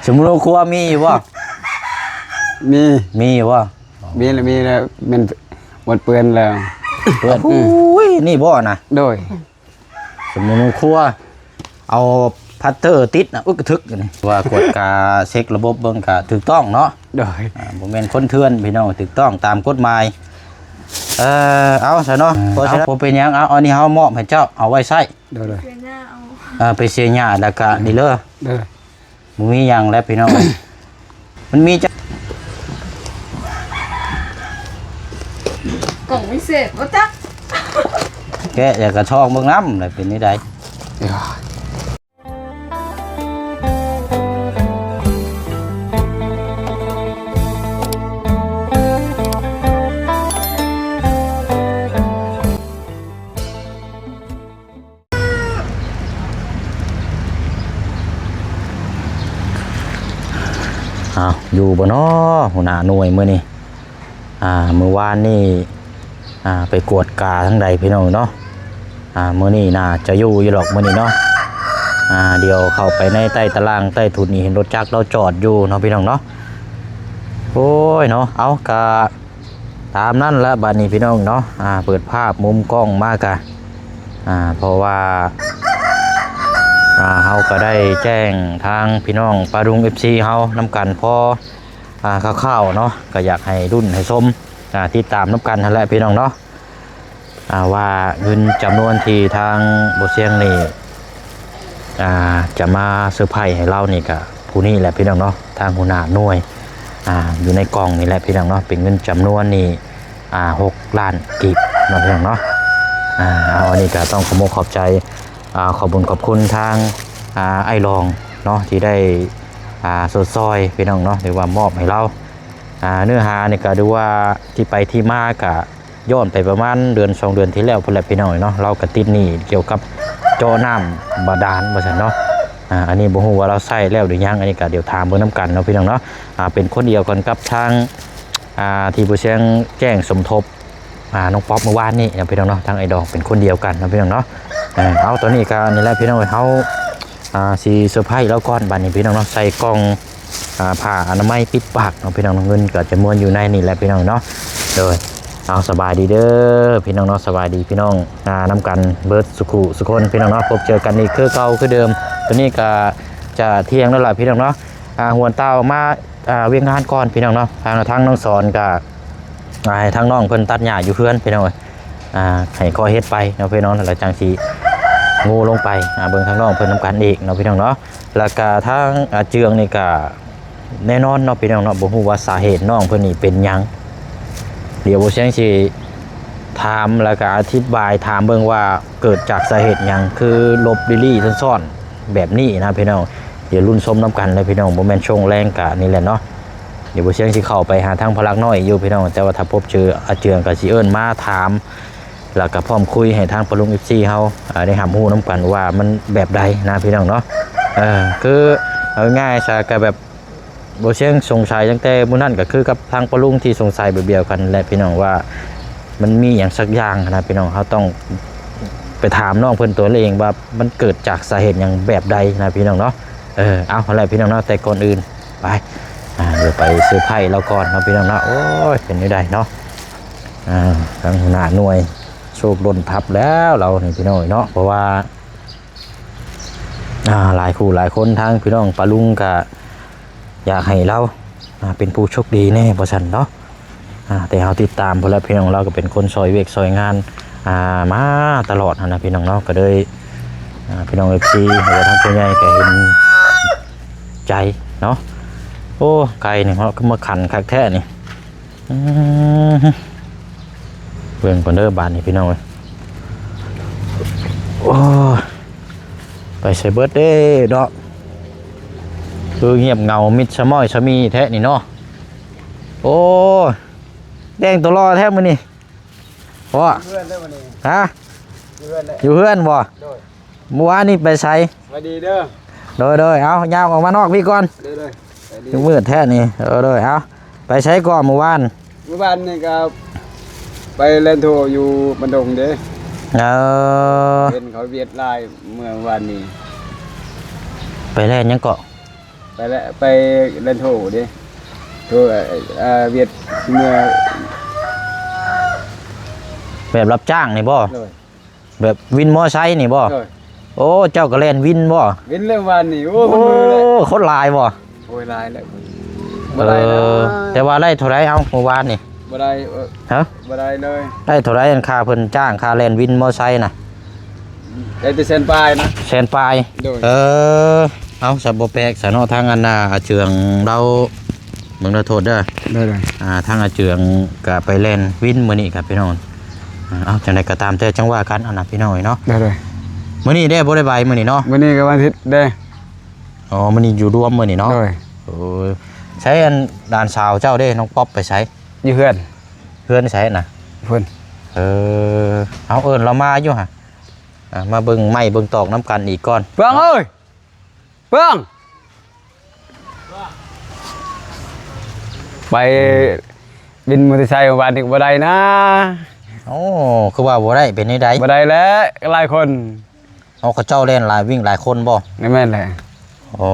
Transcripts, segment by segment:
ສົມມຸດຄົວມີຢູ່ບໍ່? ມີ ມີຢູ່ບໍ່? ມີແລ້ວ ມີແລ້ວ ແມ່ນໝົດເປື້ອນແລ້ວ ເປື້ອນ ອືມ ໂອ້ຍ ນີ້ບໍ່ນະ? ໂດຍ ສົມມຸດຄົວ ເອົາພັດເຕີຕິດນະ ອຶກກະທຶກນີ້ ວ່າກວດກາເຊັກລະບົບເບິ່ງກະຖືກຕ້ອງເນາະ ໂດຍ ອ່າ ບໍ່ແມ່ນຄົນເຖື່ອນພີ່ນ້ອງ ຖືກຕ້ອງຕາມກົດໝາຍ ເອີ ເອົາຊະເນາະ ເອີ ບໍ່ເປັນຫຍັງ ເອົາ ອັນນີ້ເຮົາມອບໃຫ້ເຈົ້າ ເອົາໄວ້ໃຊ້ ໂດຍ ໂດຍ ເອີ ໄປເສຍຫຍ້າ ແລ້ວກະນີ້ເດີ ໂດຍ ບໍ່ມີຫຍັງແລ້ວພີ່ນ້ອງ ມັນມີຈັກ ກ່ອງວິເສດບໍ່ຈັກ ແກະຢາກກະຊອງເບິ່ງນຳ ແລ້ວເປັນແນວໃດ? ອ້າວ ຢູ່ບໍ່ນໍ ຫົວໜ້າໜ່ວຍມື້ນີ້? ອ່າ ມື້ວານນີ້ ອ່າ ໄປກວດກາທາງໃດພີ່ນ້ອງເນາະ? ອ່າ ມື້ນີ້ໜ້າຈະຢູ່ຢູ່ດອກມື້ນີ້ເນາະ. ອ່າ ດຽວເຂົ້າໄປໃນໃຕ້ຕາລ່າງໃຕ້ທຸນນີ້ ເຫັນລົດຈັກລາວຈອດຢູ່ເນາະພີ່ນ້ອງເນາະ. ໂອ້ຍເນາະ ເອົາ ກະ ຕາມນັ້ນລະບາດນີ້ພີ່ນ້ອງເນາະ. ອ່າ ເປີດພາບມຸມກ້ອງມາກະ ອ່າ ເພາະວ່າ ອ່າ ເຮົາກະໄດ້ແຈ້ງທາງພີ່ນ້ອງປາລຸງ ເອັຟຊີ ເຮົານຳກັນພໍ ອ່າ ຄ່າວໆເນາະ. ກະຢາກໃຫ້ລຸ້ນໃຫ້ຊົມ ອ່າ ຕິດຕາມນຳກັນຫັ້ນແຫຼະພີ່ນ້ອງເນາະ. ອ່າ ວ່າເງິນຈຳນວນທີ່ທາງບໍ່ຊຽງນີ້ ອ່າ ຈະມາເຊີໄພຣສ໌ໃຫ້ລາວນີ້ກະຜູ້ນີ້ແຫຼະພີ່ນ້ອງເນາະ ທາງຫົວໜ້າໜ່ວຍ ອ່າ ຢູ່ໃນກ່ອງນີ້ແຫຼະພີ່ນ້ອງເນາະ. ເປັນເງິນຈຳນວນນີ້ ອ່າ ຫົກລ້ານກີບເນາະພີ່ນ້ອງເນາະ. ອ່າ ເອົາ ອັນນີ້ກະຕ້ອງຂໍຂອບໃຈ ອ່າ ຂອບບຸນຂອບຄຸນທາງ ອ່າ ອ້າຍລອງເນາະ ທີ່ໄດ້ ອ່າ ຊົດຊ່ອຍພີ່ນ້ອງເນາະ ຫຼືວ່າມອບໃຫ້ລາວ. ອ່າ ເນື້ອຫານີ້ກະດູວ່າທີ່ໄປທີ່ມາກະ ຍ້ອນໄປປະມານເດືອນສອງເດືອນທີ່ແລ້ວພຸ້ນແຫຼະພີ່ນ້ອງເອີຍເນາະ. ລາວກະຕິດໜີ້ກ່ຽວກັບເຈາະນ້ຳບາດານວ່າຊັ້ນເນາະ. ອ່າ ອັນນີ້ບໍ່ຮູ້ວ່າລາວໃຊ້ແລ້ວຫຼືຍັງ ອັນນີ້ກະດຽວຖາມເບິ່ງນຳກັນເນາະພີ່ນ້ອງເນາະ. ອ່າ ເປັນຄົນດຽວກັນກັບທາງ ອ່າ ທີ່ບໍ່ຊຽງແຈ້ງສົມທົບ ອ່າ ນ້ອງປັອບມື້ວານນີ້ເນາະພີ່ນ້ອງເນາະ. ທາງອ້າຍດອງເປັນຄົນດຽວກັນເນາະພີ່ນ້ອງເນາະ. ເອີ ເອົາ ຕອນນີ້ກະນີ້ແຫຼະພີ່ນ້ອງເອີຍ ເຮົາ ອ່າ ຊິເຊີໄພຣສ໌ລາວກ່ອນບາດນີ້ພີ່ນ້ອງເນາະ. ໃສ່ກ່ອງ ອ່າ ຜ້າອະນາໄມປິດປາກເນາະພີ່ນ້ອງເນາະ. ເງິນກະຈຳນວນຢູ່ໃນນີ້ແຫຼະພີ່ນ້ອງເນາະ. ໂດຍ ເອົາ ສະບາຍດີເດີພີ່ນ້ອງເນາະ ສະບາຍດີພີ່ນ້ອງ ອ່າ ນຳກັນເບິດສຸຂຸສຸຄົນພີ່ນ້ອງເນາະ. ພົບເຈີກັນອີກຄືເກົ່າຄືເດີມ. ຕອນນີ້ກະຈະທ່ຽງແລ້ວລະພີ່ນ້ອງເນາະ. ອ່າ ຫວນຕາອອກມາ ອ່າ ວຽກງານກ່ອນພີ່ນ້ອງເນາະ. ທາງ ທາງນ້ອງສອນກະ ອ່າ ໃຫ້ທາງນ້ອງເພິ່ນຕັດຫຍ້າຢູ່ເຮືອນພີ່ນ້ອງເອີຍ. ອ່າ ໃຫ້ຄ່ອຍເຮັດໄປເນາະພີ່ນ້ອງ ແລ້ວຈັ່ງຊິງູລົງໄປ ອ່າ ເບິ່ງທາງນ້ອງເພິ່ນນຳກັນອີກເນາະພີ່ນ້ອງເນາະ. ແລ້ວກະທາງ ອ່າ ເຈືອງນີ້ກະແນ່ນອນເນາະພີ່ນ້ອງເນາະ ບໍ່ຮູ້ວ່າສາເຫດນ້ອງເພິ່ນນີ້ເປັນຫຍັງ. ດຽວບໍ່ຊຽງຊິຖາມ ແລ້ວກະອະທິບາຍຖາມເບິ່ງວ່າເກີດຈາກສາເຫດຫຍັງ ຄືຫຼົບລີ້ໆຊ້ອນໆແບບນີ້ນະພີ່ນ້ອງ. ດຽວລຸ້ນຊົມນຳກັນເດີພີ່ນ້ອງ. ບໍ່ແມ່ນຊ່ວງແລງກະນີ້ແຫຼະເນາະ. ດຽວບໍ່ຊຽງຊິເຂົ້າໄປຫາທາງພະລັກນ້ອຍຢູ່ພີ່ນ້ອງ ແຕ່ວ່າຖ້າພົບເຈີອາເຈືອງກະຊິເອີ້ນມາຖາມ ແລ້ວກະພ້ອມຄຸຍໃຫ້ທາງປາລຸງ ເອັຟຊີ ເຮົາ ອ່າ ໄດ້ຮັບຮູ້ນຳກັນວ່າມັນແບບໃດນະພີ່ນ້ອງເນາະ. ເອີ ຄືເອົາງ່າຍໆຊະ ກະແບບບໍ່ຊຽງສົງໄສຕັ້ງແຕ່ມື້ນັ້ນ ກະຄືກັບທາງປາລຸງທີ່ສົງໄສແບບດຽວກັນແຫຼະພີ່ນ້ອງ ວ່າມັນມີຫຍັງສັກຢ່າງນະພີ່ນ້ອງ. ເຮົາຕ້ອງໄປຖາມນ້ອງເພິ່ນຕົວເອງວ່າມັນເກີດຈາກສາເຫດຫຍັງແບບໃດນະພີ່ນ້ອງເນາະ. ເອີ ເອົາ ຫັ້ນແຫຼະພີ່ນ້ອງເນາະ ແຕ່ກ່ອນອື່ນ ໄປ ອ່າ ດຽວໄປເຊີໄພຣສ໌ລາວກ່ອນເນາະພີ່ນ້ອງເນາະ. ໂອ້ຍ ເປັນແນວໃດເນາະ. ອ່າ ທາງຫົວໜ້າໜ່ວຍໂຊກລົ້ນທັບແລ້ວລາວນີ້ພີ່ນ້ອງເນາະ. ເພາະວ່າ ອ່າ ຫຼາຍຄູ່ຫຼາຍຄົນ ທາງພີ່ນ້ອງປາລຸງກະຢາກໃຫ້ລາວ ອ່າ ເປັນຜູ້ໂຊກດີແດ່ວ່າຊັ້ນເນາະ. ອ່າ ແຕ່ເຮົາຕິດຕາມພຸ້ນແຫຼະພີ່ນ້ອງ ລາວກະເປັນຄົນຊ່ອຍວຽກຊ່ອຍງານ ອ່າ ມາຕະຫຼອດຫັ້ນນະພີ່ນ້ອງເນາະ. ກະເລີຍ ອ່າ ພີ່ນ້ອງ ເອັຟຊີ ຫຼືວ່າທາງຜູ້ໃຫຍ່ກະເຫັນໃຈເນາະ. ໂອ້ ໄກ່ນີ້ເນາະ ຄືມາຂັນຄັກແທ້ນີ້. ອືມ ເບິ່ງກ່ອນເດີບາດນີ້ພີ່ນ້ອງເອີຍ. ໂອ້ຍ ໄປໃສເບິດເດ້ເນາະ ຄືງຽບເຫງົາມິດສະມ້ອຍສະມີແທ້ນີ້ເນາະ. ໂອ້ຍ ແດງໂຕຫຼໍ່ແທ້ມື້ນີ້. ເພາະ ຢູ່ເຮືອນເດີມື້ນີ້ ຮະ ຢູ່ເຮືອນເດີ ຢູ່ເຮືອນບໍ່? ໂດຍ ມື້ວານນີ້ໄປໃສ? ສະບາຍດີເດີ ໂດຍໆ. ເອົາ ຍ່າງອອກມານອກພີ້ກ່ອນ ໂດຍໆ. ສະບາຍດີ ຄືມືດແທ້ນີ້ ໂດຍໆ. ເອົາ ໄປໃສກ່ອນມື້ວານ? ມື້ວານນີ້ກະໄປແລ່ນໂທຢູ່ບັນດົງເດ້. ເອີ ເຫັນເຂົາວຽດຫຼາຍເມື່ອວານນີ້. ໄປແລ່ນຫຍັງເກາະ? ໄປ ແລະ ໄປແລ່ນໂທເດ້ ໂທ ເອີ ຫວຽດຊິເມືອ ແບບຮັບຈ້າງນີ້ບໍ່? ໂດຍ ແບບວິນມໍໄຊນີ້ບໍ່? ໂດຍ ໂອ້ ເຈົ້າກໍແລ່ນວິນບໍ່? ວິນແລ້ວວານນີ້ ໂອ້ ໂອ້ ຄົນຫຼາຍບໍ່? ໂອ້ຍ ຫຼາຍແລ້ວ ບໍ່ໄດ້ນະ ເອີ ແຕ່ວ່າໄດ້ເທົ່າໃດເອົາ ມື້ວານນີ້? ບໍ່ໄດ້ ເອີ ຮະ? ບໍ່ໄດ້ເລີຍ ໄດ້ເທົ່າໃດ ອັນຄ່າເພິ່ນຈ້າງ ຄ່າແລ່ນວິນມໍໄຊນະ? ໄດ້ແຕ່ແສນປາຍນະ ແສນປາຍ ໂດຍ ເອີ ເອົາ ສະ ບໍ່ແປກສະເນາະ ທາງອັນນ່າ ອາເຈືອງລາວ ເບິ່ງເດີ ໂທດເດີ ໂດຍໆ ອ່າ ທາງອາເຈືອງກະໄປແລ່ນວິນມື້ນີ້ກະພີ່ນ້ອງ ເອົາ ຈັ່ງໃດກໍຕາມແຕ່ ຈັ່ງວ່າກັນອັນນ່າ ພີ່ນ້ອງເອີຍເນາະ ໂດຍໆ ມື້ນີ້ເດ້ ບໍ່ໄດ້ໄປມື້ນີ້ເນາະ ມື້ນີ້ກໍວັນອາທິດເດ້ ອໍ ມື້ນີ້ຢູ່ລວມມື້ນີ້ເນາະ ໂດຍ ໂອ້ຍ ໃສອັນຫຼານສາວເຈົ້າເດ້ ນ້ອງປັອບໄປໃສ? ຢູ່ເຮືອນ ເຮືອນໃສນະ? ເພິ່ນ ເອີ ເອົາ ເອີ້ນລາວມາຢູ່ຫະ ອ່າ ມາເບິ່ງໄມ້ເບິ່ງຕອກນຳກັນອີກກ່ອນ ເມືອງເອີຍ ເບື້ອງ ໄປວິນມໍເຕີໄຊວານນີ້ບໍ່ໄດ້ນະ ໂອ້ ຄືວ່າບໍ່ໄດ້ ເປັນແນວໃດ? ບໍ່ໄດ້ແຫຼະ ຫຼາຍຄົນ ເອົາ ເຂົາເຈົ້າແລ່ນຫຼາຍ ວິ່ງຫຼາຍຄົນບໍ່? ແມ່ນແຫຼະ ໂອ້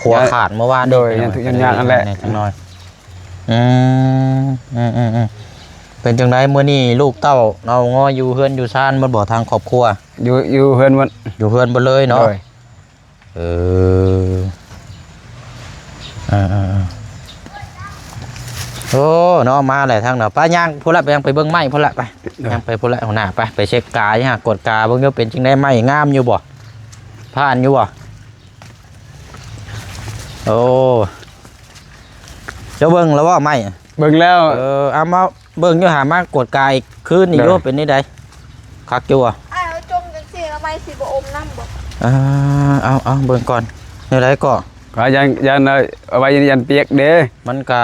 ຂົວຂາດເມື່ອວານນີ້ ໂດຍ ຍັງທຸກຍາກຫັ້ນແຫຼະ ຈັກໜ້ອຍ ອືມ ອືມໆ ເປັນຈັ່ງໃດມື້ນີ້ ລູກເຕົ້າເອົາງອຍຢູ່ເຮືອນຢູ່ຊານໝົດບໍ່ ທາງຄອບຄົວ? ຢູ່ ຢູ່ເຮືອນໝົດ ຢູ່ເຮືອນໝົດເລີຍເນາະ ໂດຍ ເອີ ເອີໆໆ ໂອ້ ເນາະ ມາແຫຼະທາງເນາະ ໄປຍ່າງພຸ້ນລະ ໄປຍ່າງໄປເບິ່ງໄມ້ພຸ້ນລະ ໄປ ໂດຍ ຍ່າງໄປພຸ້ນລະ ຫົວໜ້າ ໄປ ໄປເຊັກກາຢູ່ຫາ ກວດກາເບິ່ງຢູ່ ເປັນຈັ່ງໃດ ໄມ້ງາມຢູ່ບໍ່? ຜ່ານຢູ່ບໍ່? ໂອ້ ເຈົ້າເບິ່ງແລ້ວບໍ່ໄມ້? ເບິ່ງແລ້ວ ເອີ ເອົາມາເບິ່ງຢູ່ຫາ ມາກວດກາອີກຄືນນີ້ຢູ່ ໂດຍ ເປັນແນວໃດ ຄັກຢູ່ບໍ່? ອ້າຍ ເອົາຈົ່ງຈັ່ງຊີ້ ເອົາໄມ້ຊິບໍ່ອົມນ້ຳບໍ່? ເອີ ເອົາ ເອົາເບິ່ງກ່ອນ ແນວໃດກໍ ກໍຢ້ານ ຢ້ານເອົາໄວ້ຢ້ານປຽກເດ້ ມັນກະ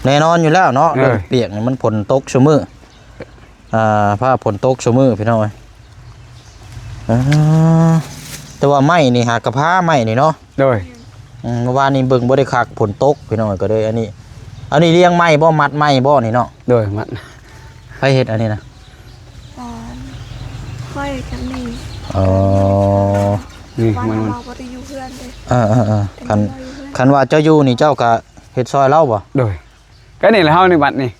ແນ່ນອນຢູ່ແລ້ວເນາະ ເອີ ເລື່ອງປຽກນີ້ ມັນຝົນຕົກຊຸມື້ ອ່າ ຟ້າຝົນຕົກຊຸມື້ພີ່ນ້ອງເອີຍ ອ່າ ແຕ່ວ່າໄມ້ນີ້ຫາກະພາໄມ້ນີ້ເນາະ ໂດຍ ອືມ ເມື່ອວານນີ້ເບິ່ງບໍ່ໄດ້ຄັກ ຝົນຕົກພີ່ນ້ອງເອີຍ ກໍເລີຍອັນນີ້ ອັນນີ້ລຽງໄມ້ບໍ່ ມັດໄມ້ບໍ່ນີ້ເນາະ ໂດຍ ມັດ ໃຜເຮັດອັນນີ້ນະ? ຂ້ອຍກັບນີ້ ອໍ ນີ້ ມັນ ມັນບໍ່ໄດ້ຢູ່ເຮືອນເດ້ ເອີໆໆ ຄັນ ຄັນວ່າເຈົ້າຢູ່ນີ້ເຈົ້າກະເຮັດຊ່ອຍລາວບໍ່? ໂດຍ ກໍນີ້ແຫຼະ ເຮົານີ້ມັດນີ້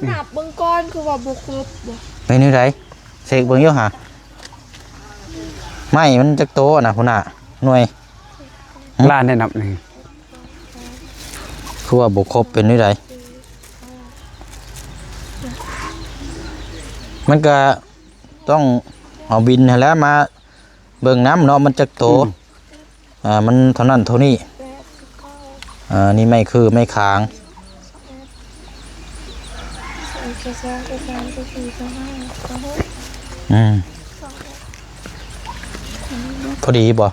ນັບເບິ່ງກ່ອນ ຄືວ່າບໍ່ຄົບບໍ່? ເປັນແນວໃດ? ເຊັກເບິ່ງຢູ່ຫາ ໄມ້ມັນຈັກໂຕນະ ຫົວໜ້າ ໜ່ວຍ ຫຼານໄດ້ນັບນີ້ ຄືວ່າບໍ່ຄົບ ເປັນແນວໃດ? ມັນກະຕ້ອງເອົາບິນຫັ້ນແຫຼະມາເບິ່ງນຳເນາະ ມັນຈັກໂຕ ອືມ ອ່າ ມັນເທົ່ານັ້ນເທົ່ານີ້ ອ່າ ນີ້ໄມ້ຄືໄມ້ຄາງ ອືມ ພໍດີບໍ່?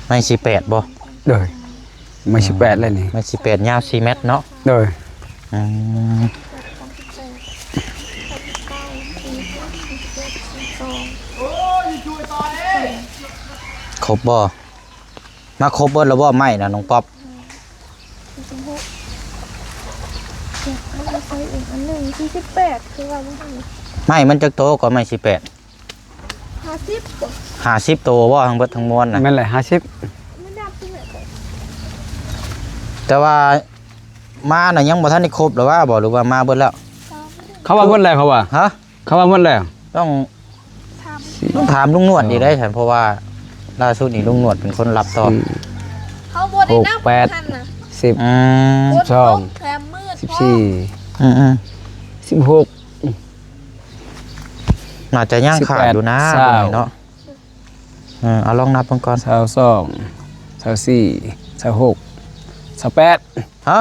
ໄມ້ສິບແປດບໍ່? ໂດຍ ໄມ້ສິບແປດແລ້ວນີ້ ໄມ້ສິບແປດ ຍາວສີ່ແມັດເນາະ ໂດຍ ອືມ ຄົບບໍ່? ມາຄົບເບິດແລ້ວບໍ່ໄມ້ນະນ້ອງປັອບ? ໄມ້ມັນຈັກໂຕກໍໄມ້ສິບແປດ? ຫ້າສິບບໍ່? ຫ້າສິບໂຕບໍ່ ທັງເບິດທັງມວນນະ? ແມ່ນແຫຼະ ຫ້າສິບ ແຕ່ວ່າມານະຍັງບໍ່ທັນໄດ້ຄົບຫຼືວ່າບໍ່ ຫຼືວ່າມາເບິດແລ້ວ? ເຂົາວ່າເບິດແລ້ວ ເຂົາວ່າ ຮະ? ເຂົາວ່າໝົດແລ້ວ ຕ້ອງ ຕ້ອງຖາມລຸງໜວດອີກໄດ໋ຊັ້ນ ເພາະວ່າລ່າສຸດນີ້ລຸງໜວດເປັນຄົນຮັບຕໍ່ ເຂົາບໍ່ໄດ້ນັບ ຫົກ ແປດ ຫັ້ນນະ ສິບ ອືມ ສິບສອງ ແຖມມືດ ສິບສີ່ ອືມໆ ສິບຫົກ ໜ້າຈະຍັງຂາດຢູ່ນະ ສິບແປດ ເບິ່ງນີ້ເນາະ ຊາວ ເອີ ເອົາລອງນັບເບິ່ງກ່ອນ ຊາວສອງ ຊາວສີ່ ຊາວຫົກ ຊາວແປດ ຮະ?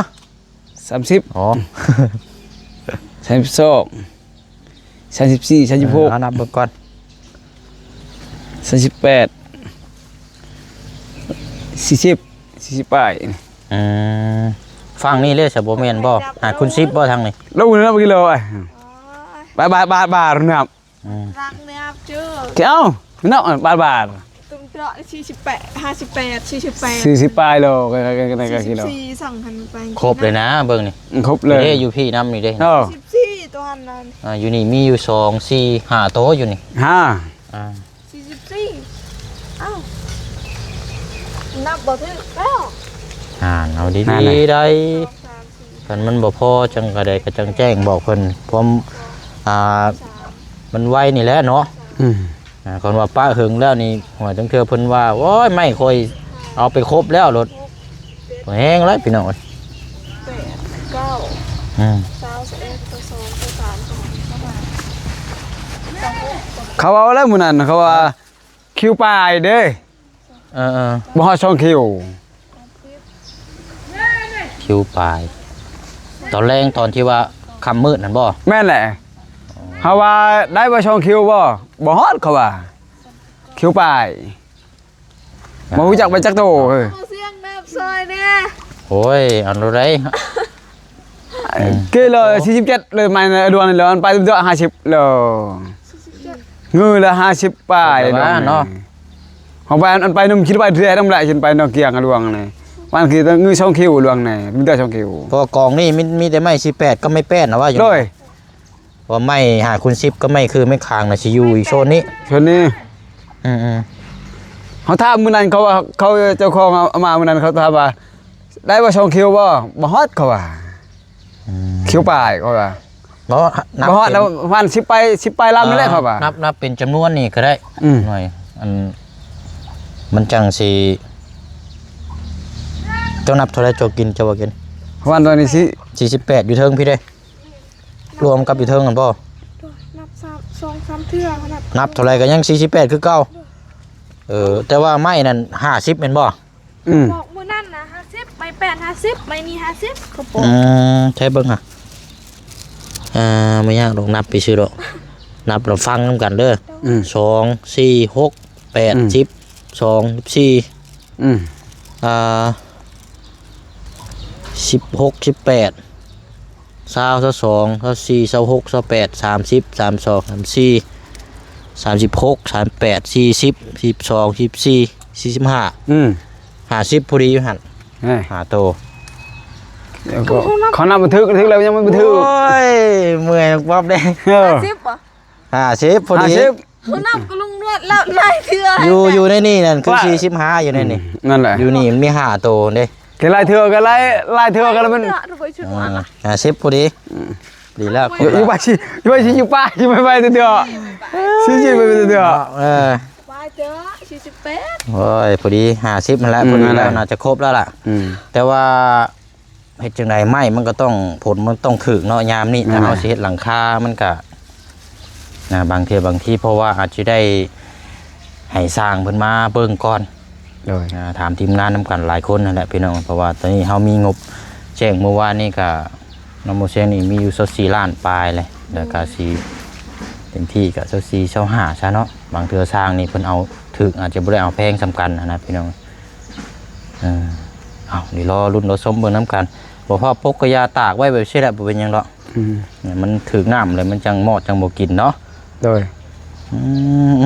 ສາມສິບ ອໍ ສາມສິບສອງ ສາມສິບສີ່ ສາມສິບຫົກ ເອີ ເອົານັບເບິ່ງກ່ອນ ສາມສິບແປດ ສີ່ສິບ ສີ່ສິບປາຍ ອືມ ຝັ່ງນີ້ເລີຍຊະ ບໍ່ແມ່ນບໍ່? ຫ້າຄູນສິບບໍ່ທາງນີ້? ລົງແລ້ວກິໂລ ບາດ ບາດ ບາດ ບາດ ນັບ ອືມ ລັກແນວເຈີ ເອົາເນາະ ບາດ ບາດ ຕຸ້ມເຈາະ ສີ່ສິບແປດ ຫ້າສິບແປດ ສີ່ສິບແປດ ສີ່ສິບປາຍໂລ ກໍ ກໍ ກໍ ກໍກິໂລ ສີ່ສິບສີ່ ສັ່ງຫັ້ນໄປ ຄົບເລີຍນະ ເບິ່ງນີ້ ອືມ ຄົບເລີຍ ເດ້ ຢູ່ພີ້ນຳນີ້ເດ້ ເອີ ສີ່ສິບສີ່ ຕົວຫັ້ນນະ ອ່າ ຢູ່ນີ້ມີຢູ່ສອງ ສີ່ ຫ້າໂຕຢູ່ນີ້ ຫ້າ ອ່າ ສີ່ສິບສີ່ ອ້າວ ນັບບໍ່ຖືກແລ້ວ. ອ່ານເອົາດີໆ ນັ້ນແຫຼະ ໄດ້ ສອງ ສາມ ສີ່ ຄັນມັນບໍ່ພໍຈັ່ງກະໄດ້ ກະຈັ່ງແຈ້ງບອກເພິ່ນ ຄວາມ ອ່າ ສາມ ມັນໄວນີ້ແຫຼະເນາະ. ອືມ ອ່າ ຄັນວ່າປະເຫິງແລ້ວນີ້ ໂອ້ຍ ຈັ່ງເທື່ອເພິ່ນວ່າ ໂອ້ຍ ໄມ້ຂ້ອຍເອົາໄປຄົບແລ້ວໂລດ ແຮງຫຼາຍພີ່ນ້ອງເອີຍ. ແປດ ເກົ້າ ອືມ ຊາວ ຊາວເອັດ ຊາວສອງ ຊາວສາມ ຊາວສີ່ ຊາວຫ້າ ຊາວຫົກ ເຂົາເວົ້າແລ້ວມື້ນັ້ນ ເຂົາວ່າ ຄິວປາຍເດ້ ເອີໆ ບໍ່ຮອດສອງຄິວ ຄິວປາຍ ຕອນແລງຕອນທີ່ວ່າຄ່ຳມືດຫັ້ນບໍ່? ແມ່ນແຫຼະ ເຮົາວ່າໄດ້ບໍ່ສອງຄິວບໍ່? ບໍ່ຮອດ ເຂົາວ່າ ຄິວປາຍ ບໍ່ຮູ້ຈັກໄປຈັກໂຕ ເອີ ເອົາສຽງນັບຊ່ອຍແດ່. ໂອ້ຍ ເອົາໂລດໃດ ອືມ ເກເລີ ສີ່ສິບເຈັດເລີຍ ມາດວງນີ້ເລີຍ ມັນໄປເຫຼືອຫ້າສິບເລີຍ ງືລະຫ້າສິບປາຍເນາະ. ເຮົາໄປ ອັນໄປນຳຄິດໄປເທື່ອນຳແຫຼະ ຊິໄປນອກກຽງດວງນີ້ ມັນຄືງືສອງຄິວດວງນີ້ ມີແຕ່ສອງຄິວ ເພາະວ່າກອງນີ້ມີ ມີແຕ່ໄມ້ສີ່ແປດກັບໄມ້ແປ້ນນະວ່າຢູ່ ໂດຍ ວ່າໄມ້ຫ້າຄູນສິບກັບໄມ້ຄືໄມ້ຄາງນະ ຊິຢູ່ອີກໂຊນນີ້ ໂຊນນີ້. ອືມໆ ເຮົາຖາມມື້ນັ້ນ ເຂົາວ່າ ເຂົາເຈົ້າຂອງເອົາມາມື້ນັ້ນ ເຂົາຖາມວ່າ ໄດ້ບໍ່ສອງຄິວບໍ່? ບໍ່ຮອດ ເຂົາວ່າ ອືມ ຄິວປາຍ ເຂົາວ່າ ບໍ່ ນັບ ບໍ່ຮອດ ເປັນ ແລ້ວປະມານສິບປາຍ ສິບປາຍລຳນີ້ແຫຼະ ອ່າ ເຂົາວ່າ ນັບ ນັບເປັນຈຳນວນນີ້ກະໄດ້ ອືມ ໜ້ອຍ ອັນ ມັນຈັ່ງຊິ ເຈົ້ານັບເທົ່າໃດ ເຈົ້າກິນ ເຈົ້າວ່າກິນ ປະມານຕອນນີ້ຊິ ສີ່ສິບແປດ ຢູ່ເທິງພີ້ເດ້. ລວມກັບຢູ່ເທິງຫັ້ນບໍ່? ໂດຍ ນັບສາມ ສອງສາມເທື່ອ ນັບ ນັບເທົ່າໃດກະຍັງສີ່ສິບແປດຄືເກົ່າ. ໂດຍ ເອີ ແຕ່ວ່າໄມ້ນັ້ນຫ້າສິບແມ່ນບໍ່? ອືມ ບອກມື້ນັ້ນນະຫ້າສິບ ໄມ້ແປ້ນຫ້າສິບ ໄມ້ນີ້ຫ້າສິບ ເຂົາບອກ. ອືມ ໃຊ້ເບິ່ງຫາ ອ່າ ບໍ່ຍາກດອກ ນັບໄປຊື່ດອກ ນັບແລ້ວຟັງນຳກັນເດີ. ອືມ ສອງ ສີ່ ຫົກ ແປດ ອືມ ສິບ ສອງ ສິບສີ່ ອືມ ອ່າ ສິບຫົກ ສິບແປດ ຊາວ ຊາວສອງ ຊາວສີ່ ຊາວຫົກ ຊາວແປດ ສາມສິບ ສາມສອງ ສາມສີ່ ສາມສິບຫົກ ສາມແປດ ສີ່ສິບ ສີ່ສິບສອງ ສີ່ສິບສີ່ ສີ່ສິບຫ້າ ອືມ ຫ້າສິບ ພໍດີຢູ່ຫັ້ນ ເອີ ຫ້າໂຕ. ເຂົານັບບໍ່ຖືກ ຖືກແລ້ວຍັງບໍ່ຖືກ. ໂອ້ຍ ເມື່ອຍບອບແດ່. ເອີ ຫ້າສິບບໍ່? ຫ້າສິບ ພໍດີ ຫ້າສິບ ຜູ້ນຳກໍລຸງນວດແລ້ວຫຼາຍເທື່ອ ຢູ່ ຢູ່ໃນນີ້ນັ້ນຄືສີ່ສິບຫ້າ ຢູ່ໃນນີ້ ອືມ ນັ້ນແຫຼະ ຢູ່ນີ້ມັນມີຫ້າໂຕເດ້. ກະຫຼາຍເທື່ອກະຫຼາຍ ຫຼາຍເທື່ອກະລະມັນ ຫ້າສິບພໍດີ ອືມ ດີແລ້ວ. ຢູ່ ຢູ່ໄປຊິ ຢູ່ໄປຊິຢູ່ປາຍ ຢູ່ໄປໄປເທື່ອ ສີ່ສິບໄປເທື່ອ ເອີ ປາຍເທື່ອ ສີ່ສິບແປດ. ໂອ້ຍ ພໍດີຫ້າສິບຫັ້ນແຫຼະ ອືມ ພໍດີແລ້ວ ນັ້ນແຫຼະ ໜ້າຈະຄົບແລ້ວລະ ອືມ ແຕ່ວ່າ ເຮັດຈັ່ງໃດ ໄມ້ມັນກໍຕ້ອງ ຜົນມັນຕ້ອງຖືກເນາະ ຍາມນີ້ ແມ່ນ ຖ້າເຮົາຊິເຮັດຫຼັງຄາ ມັນກະ ນະ ບາງເທື່ອບາງທີ ເພາະວ່າອາດຊິໄດ້ໃຫ້ຊ່າງເພິ່ນມາເບິ່ງກ່ອນ ໂດຍ ນະ ຖາມທີມງານນຳກັນຫຼາຍຄົນຫັ້ນແຫຼະພີ່ນ້ອງ ເພາະວ່າຕອນນີ້ເຮົາມີງົບແຈ້ງມື້ວານນີ້ກະ ນ້ອງໂມເຊນນີ້ມີຢູ່ຊາວສີ່ລ້ານປາຍເລີຍ ແລ້ວກະຊິເຕັມທີ່ກະຊາວສີ່ ຊາວຫ້າຊະເນາະ. ບາງເທື່ອຊ່າງນີ້ເພິ່ນເອົາຖືກ ອາດຈະບໍ່ໄດ້ເອົາແພງສ່ຳກັນຫັ້ນນະພີ່ນ້ອງ. ເອີ ເອົາ ດຽວລໍລຸ້ນລໍຊົມເບິ່ງນຳກັນ. ບໍ່ພໍປົກກະຢາຕາກໄວ້ແບບຊີ້ແຫຼະ ບໍ່ເປັນຫຍັງດອກ ອືມ ໃຫ້ມັນຖືກນ້ຳແລ້ວມັນຈັ່ງມອດ ຈັ່ງບໍ່ກິນເນາະ. ໂດຍ ອື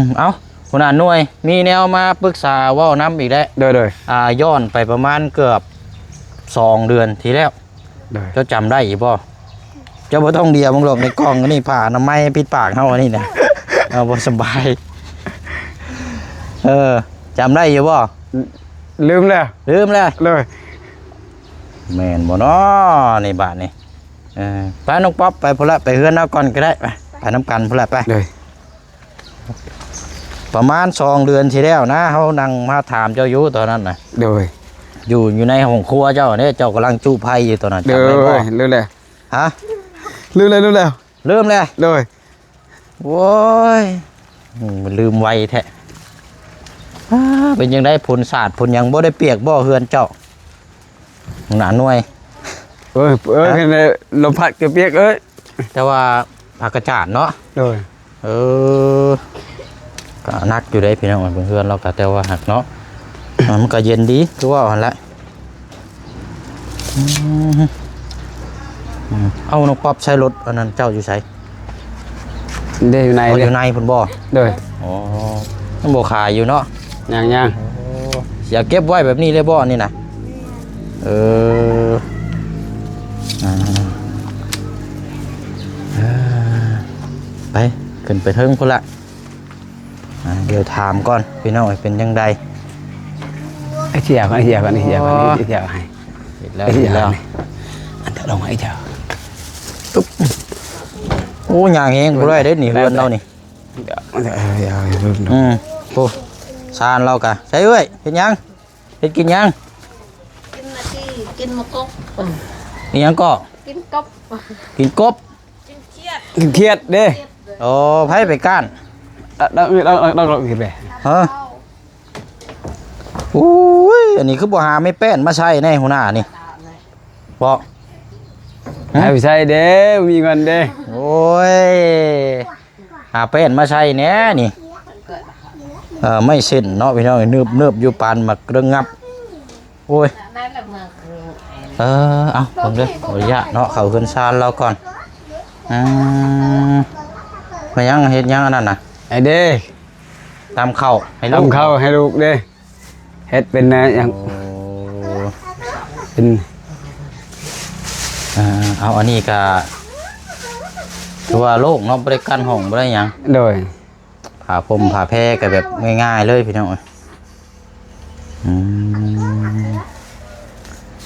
ມ ເອົ້າ ຫົວໜ້າໜ່ວຍ ມີແນວມາປຶກສາເວົ້ານຳອີກແລ້ວ. ໂດຍໆ ອ່າ ຍ້ອນໄປປະມານເກືອບສອງເດືອນທີ່ແລ້ວ ໂດຍ ເຈົ້າຈຳໄດ້ຢູ່ບໍ່? ເຈົ້າບໍ່ຕ້ອງເດຍເບິ່ງດອກ ໃນກ່ອງອັນນີ້ ຜ້າອະນາໄມປິດປາກເຮົາອັນນີ້ນະ ເຮົາບໍ່ສະບາຍ. ເອີ ຈຳໄດ້ຢູ່ບໍ່? ລືມແລ້ວ ລືມແລ້ວ ໂດຍ ແມ່ນບໍ່ນໍນີ້ບາດນີ້? ເອີ ໄປນ້ອງປັອບ ໄປພຸ້ນລະ ໄປເຮືອນເຮົາກ່ອນກໍໄດ້ ໄປ ໄປນຳກັນພຸ້ນລະ ໄປ ໂດຍ. ປະມານສອງເດືອນທີ່ແລ້ວນະ ເຮົານັ່ງມາຖາມເຈົ້າຢູ່ຕອນນັ້ນນະ ໂດຍ ຢູ່ ຢູ່ໃນຫ້ອງຄົວເຈົ້າເດ້ ເຈົ້າກຳລັງຈຸໄຟຢູ່ຕອນນັ້ນ ຈຳໄດ້ບໍ່? ໂດຍ ລືມແລ້ວ ຮະ? ລືມແລ້ວ ລືມແລ້ວ ລືມແລ້ວ ໂດຍ ໂອ້ຍ ອືມ ລືມໄວແທ້. ອ້າ ເປັນຈັ່ງໃດ ຝົນສາດຝົນຫຍັງ ບໍ່ໄດ້ປຽກບໍ່ເຮືອນເຈົ້າ? ໜາໜ່ວຍ ເອີຍ ເອີຍ ເອີຍ ເຫັນແລ້ວ ລົມພັດກໍປຽກເອີຍ ແຕ່ວ່າຜັກກະຈາດເນາະ ໂດຍ ເອີ ກໍໜັກຢູ່ເດ້ພີ່ນ້ອງ ເບິ່ງເຮືອນລາວກໍ ແຕ່ວ່າຫາກເນາະ ມັນກໍເຢັນດີ ຄືວ່າຫັ້ນແຫຼະ. ອືມ ເອົ້າ ນ້ອງປັອບ ໃຊ້ລົດອັນນັ້ນເຈົ້າຢູ່ໃສ? ເດ້ ຢູ່ໃນ ອໍ ເດ້ ຢູ່ໃນພຸ້ນບໍ່? ໂດຍ ອໍ ຍັງບໍ່ຂາຍຢູ່ເນາະ? ຍັງໆ ໂອ້ ຊິເອົາເກັບໄວ້ແບບນີ້ເລີຍບໍ່ ອັນນີ້ນະ? ເອີ ອ່າ ເອີ ໄປ ຂຶ້ນໄປເທິງພຸ້ນລະ. ອ່າ ເກັ ດຽວຖາມກ່ອນພີ່ນ້ອງເອີຍ ເປັນຈັ່ງໃດ? ໄອ້ເຈົ້າກ່ອນ ໄອ້ເຈົ້າກ່ອນ ໄອ້ເຈົ້າກ່ອນ ໄອ້ເຈົ້າໃຫ້ ເຮັດແລ້ວ ເຮັດແລ້ວ ອັນເດີລົງ ໄອ້ເຈົ້າ ໂອ້ ຍ່າງແຮງບໍ່ໄດ້ເດ້ນີ້ ເຮືອນລາວນີ້ ອືມ ໂອ້ ຊານລາວກະ ໃສເອື້ອຍ ເຮັດຫຍັງ? ເຮັດກິນຫຍັງ? ກິນອັນນີ້ ກິນໝາກກົບ ອີຫຍັງເກາະ? ກິນກົບ ກິນກົບ ກິນຂຽດ ກິນຂຽດເດ້ ໂອ້ ໃຜໄປກ້ານ? ຮະ ໂອ້ຍ ອັນນີ້ຄືບໍ່ຫາໄມ້ແປ້ນມາໃສ່ແດ່ຫົວໜ້ານີ້ ເບາະ ໃຫ້ໃສ່ເດ້ ມີເງິນເດ້ ໂອ້ຍ ຫາແປ້ນມາໃສ່ແດ່ນີ້ ເອີ ໄມ້ເສັ້ນເນາະພີ່ນ້ອງ ເນີບໆຢູ່ ປານໝາກເລື່ອງງັບ ໂອ້ຍ ເອີ ເອົາ ເບິ່ງເດີ ຂໍອະນຸຍາດເນາະ ເຂົ້າເຮືອນຊານລາວກ່ອນ ອືມ ແມ່ນຫຍັງ ເຮັດຫຍັງອັນນັ້ນນະ? ໄອ້ເດ້ ຕຳເຂົ້າໃຫ້ລູກ ຕຳເຂົ້າໃຫ້ລູກເດ້ ເຮັດເປັນແນວຫຍັງ? ໂອ້ ເປັນ ເອີ ເອົາ ອັນນີ້ກະຄືວ່າໂລ່ງເນາະ ບໍ່ໄດ້ກັ້ນຫ້ອງ ບໍ່ໄດ້ຫຍັງ ໂດຍ ຜ້າພົ່ມຜ້າແພກະແບບງ່າຍໆເລີຍພີ່ນ້ອງເອີຍ ອືມ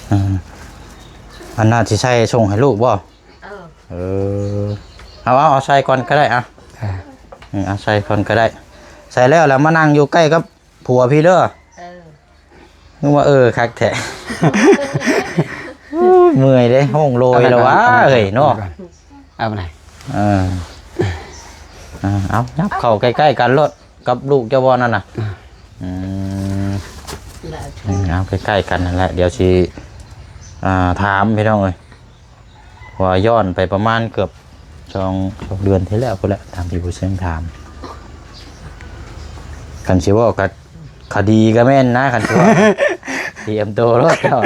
ເອີ ອັນນັ້ນຊິໃສ່ສົ່ງໃຫ້ລູກບໍ່? ເອີ ເອີ ເອົາ ເອົາ ເອົາໃສ່ກ່ອນກະໄດ້ ເອົາ ເອີ ເອົາໃສ່ກ່ອນກະໄດ້ ໃສ່ແລ້ວລະມານັ່ງຢູ່ໃກ້ກັບຜົວພີ່ເດີ ເອີ ນຶກວ່າ ເອີ ຄັກແທ້ ໂອ້ຍ ເມື່ອຍເດ້ ຮ້ອງໂລຍລະຫວາ ເອີຍເນາະ ເອົາໄປ ເອີ ເອົາ ຫຍັບເຂົ້າໃກ້ໆກັນໂລດ ກັບລູກເຈົ້າບໍ່ນັ້ນນະ? ອືມ ເອົາໃກ້ໆກັນຫັ້ນແຫຼະ ດຽວຊິ ອ່າ ຖາມພີ່ນ້ອງເອີຍ ວ່າຍ້ອນໄປປະມານເກືອບສອງ ສອງເດືອນທີ່ແລ້ວພຸ້ນແຫຼະ ຕາມທີ່ຜູ້ເຊິ່ງຖາມ ຄັນຊິເວົ້າກະຄະດີກະແມ່ນນະ ຄັນຊິເວົ້າ ຕຽມໂຕໂລດເຈົ້າ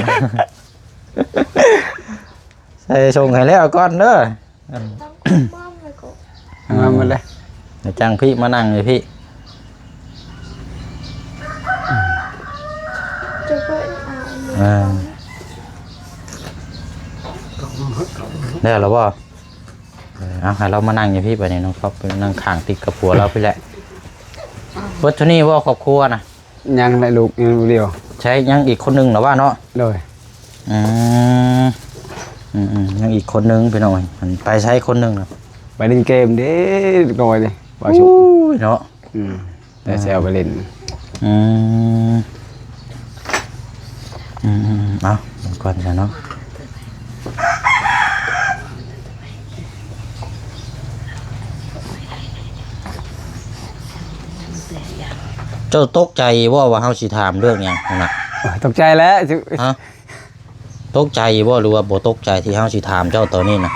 ໃສ່ສົ່ງໃຫ້ແລ້ວກ່ອນເດີ. ມາໝົດເລີຍ ມາໝົດເລີຍ ດຽວຈັ່ງພີ່ມານັ່ງຢູ່ພີ່ ເອີ ແລ້ວລະບໍ່? ເອີ ເອົາ ໃຫ້ລາວມານັ່ງຢູ່ພີ້ບາດນີ້ ນ້ອງຄອບໄປນັ່ງຂ້າງຕິດກັບຜົວລາວພີ້ແຫຼະ. ເບິດເທົ່ານີ້ບໍ່ຄອບຄົວນະ? ຍັງແຫຼະ ລູກຍັງຜູ້ດຽວ. ໃຊ້ຍັງອີກຄົນໜຶ່ງລະວ່າເນາະ? ໂດຍ. ອືມ ອືມໆ ຍັງອີກຄົນໜຶ່ງພີ່ນ້ອງເອີຍ. ໄປໃສຄົນໜຶ່ງນະ? ໄປຫຼິ້ນເກມເດ້ ເດັກນ້ອຍເດ້ ບໍ່ຊຸກ. ໂອ້ຍເນາະ. ອືມ ແຕ່ແຊວໄປຫຼິ້ນ. ອືມ ອືມໆໆ ເອົາ ເບິ່ງກ່ອນຊະເນາະ. ເຈົ້າຕົກໃຈບໍ່ວ່າເຮົາຊິຖາມເລື່ອງຫຍັງຫັ້ນນະ? ຕົກໃຈແຫຼະ. ຮະ? ຕົກໃຈບໍ່ ຫຼືວ່າບໍ່ຕົກໃຈທີ່ເຮົາຊິຖາມເຈົ້າຕອນນີ້ນະ?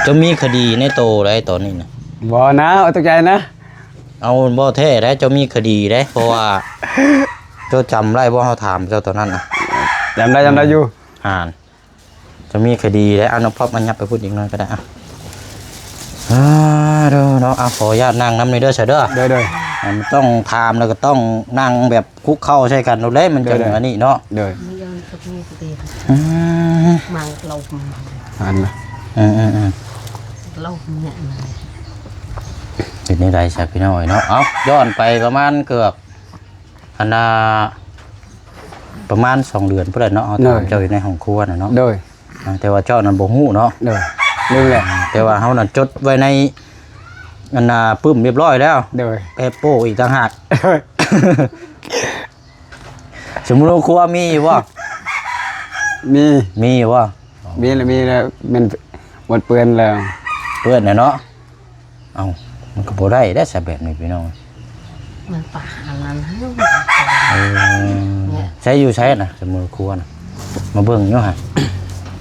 ເຈົ້າມີຄະດີໃນໂຕໃດຕອນນີ້ນະ? ບໍ່ນະ ບໍ່ຕົກໃຈນະ. ເອົາ ບໍ່ແທ້ໃດ ເຈົ້າມີຄະດີໃດ ເພາະວ່າເຈົ້າຈຳໄດ້ບໍ່ ເຮົາຖາມເຈົ້າຕອນນັ້ນນະ? ຈຳໄດ້ ຈຳໄດ້ຢູ່. ອ່ານ ຈະມີຄະດີແລ້ວ. ເອົາ ນ້ອງພອບມາຫຍັບໄປພຸ້ນອີກໜ້ອຍກໍໄດ້. ອ່າ ອ່າ ເດີເນາະ. ອ່າ ຂໍອະນຸຍາດນັ່ງນຳນີ້ເດີຊະເດີ. ໂດຍໆ. ອ່າ ມັນຕ້ອງຖາມແລ້ວກໍຕ້ອງນັ່ງແບບຄຸກເຂົ່າໃສ່ກັນໂລດເດ້ ມັນຈັ່ງ ໂດຍໆ ອັນນີ້ເນາະ. ໂດຍ. ອືມ ມັງລົມ ອັນນະ ເອີໆໆ ລົມເນຍ ເປັນແນວໃດຊະພີ່ນ້ອງເອີຍເນາະ. ເອົາ ຍ້ອນໄປປະມານເກືອບ ອັນນ່າ ປະມານສອງເດືອນພຸ້ນແຫຼະເນາະ ເຮົາຖາມ ໂດຍ ເຈົ້າຢູ່ໃນຫ້ອງຄົວນະເນາະ. ໂດຍ. ອ່າ ແຕ່ວ່າເຈົ້ານັ້ນບໍ່ຮູ້ເນາະ. ໂດຍ. ລືມແລ້ວ. ອ່າ ແຕ່ວ່າເຮົານັ້ນຈົດໄວ້ໃນ ອັນນ່າ ປຶ້ມຮຽບຮ້ອຍແລ້ວ. ໂດຍ. ແປໂປ້ອີກຕ່າງຫາກ. ໂດຍ. ສົມມຸດວ່າຄົວມີຢູ່ບໍ່? ມີ. ມີຢູ່ບໍ່? ມີແລ້ວ ມີແລ້ວ ແມ່ນໝົດເປື້ອນແລ້ວ. ເປື້ອນແລ້ວເນາະ. ເອົ້າ ມັນກໍບໍ່ໄດ້ແລ້ວຊະແບບນີ້ພີ່ນ້ອງ. ມັນປາກອັນນັ້ນ ເອີ ໃຊ້ຢູ່ໃສນະ ສົມມຸດຄົວນະ? ມາເບິ່ງຢູ່ຫະ.